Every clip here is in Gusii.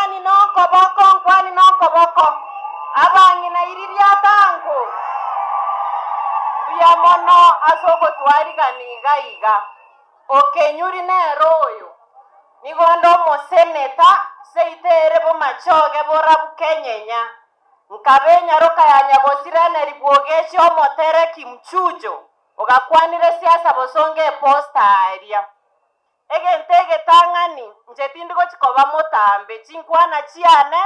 Nkwani nokoboko, nkwani nokoboko, abang'ina iriria tango. Mbuya mono ase ogotwarigani iga iga. Okenyuri nere oyo. Nigo onde omoseneta seito ere bomachoge borabu kenyenya. Nkaba enyaroka ya nyagosireneri bw'ogechi omotereki mchujo ogakwanire siasa bosongo eposta aria. Egento egetang'ani, inche tindi gochi koba motambe, chinkwana chiane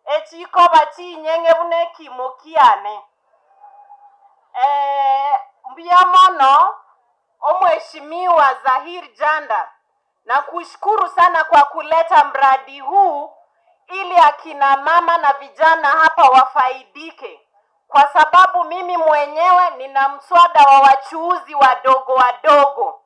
echikoba chinyeng'e buna ekimo kiane. Mbuya mono Omheshimiwa Zahir Janda, nakushukuru sana kwa kuleta mradi huu ili akina mama na vijana hapa wafaidike, kwa sababu mimi mwenyewe nina mswada wa wachuuzi wadogo wadogo.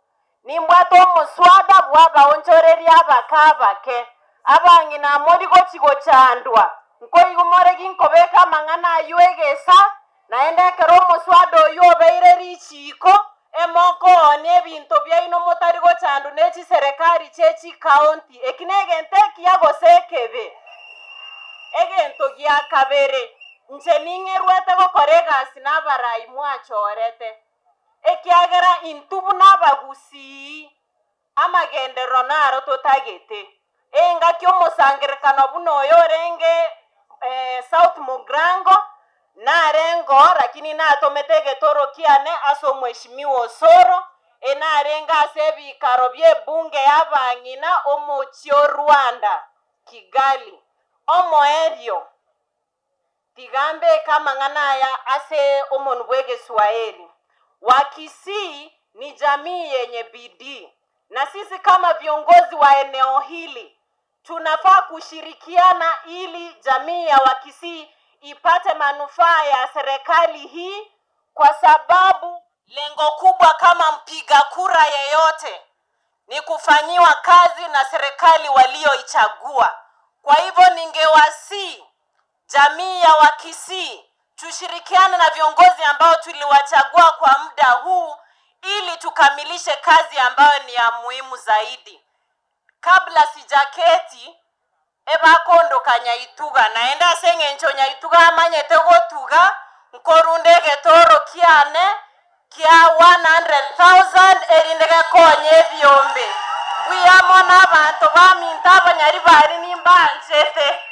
Nimbwate omoswada bw'abaonchoreria abake abake, abang'ina mori gochi gochandwa, nkoigwa more ginkobeka amang'ana ayio egesa, naende ekero omoswada oyio obeire richiiko, emokoonia ebinto biaino motari gochandwa ne chiserekari chie chikaunti. Eki negento ekiya gose ekebe? Egento gia kabere, inche ning'erwete gokora egasi nabarai mwachorete, ekiagera intwe buna abagusii, amagenderero naro totagete. Engaki omosangererekano buna oyo orenge South Mugirango, narenge oo lakini natomete egetoro kiane ase omweshimiwa Osoro, enarenge ase ebikaro bi'ebunge y'abang'ina omochie o Rwanda, Kigali. Omoerio, tiga mbeke amang'ana aya ase omonwa bw'Egeswahili. Wakisii ni jamii yenye bidii, na sisi kama viongozi wa eneo hili tunafaa kushirikiana ili jamii ya Wakisii ipate manufaa ya serikali hii, kwa sababu lengo kubwa kama mpiga kura yeyote ni kufanyiwa kazi na serikali walioichagua. Kwa hivyo ningewasihi jamii ya Wakisii tushirikiane na viongozi ambao tuliwachagua kwa muda huu ili tukamilishe kazi ambayo ni ya muhimu zaidi. Kabla sijaketi ebakondoka Nyaituga naende ase eng'encho Nyaituga amanyete gotuga nkorunda egetoro kiane kia 100,000 erinde gekonye ebiombe. Mbuya mono abanto baminto abanyaribari nimbanchete.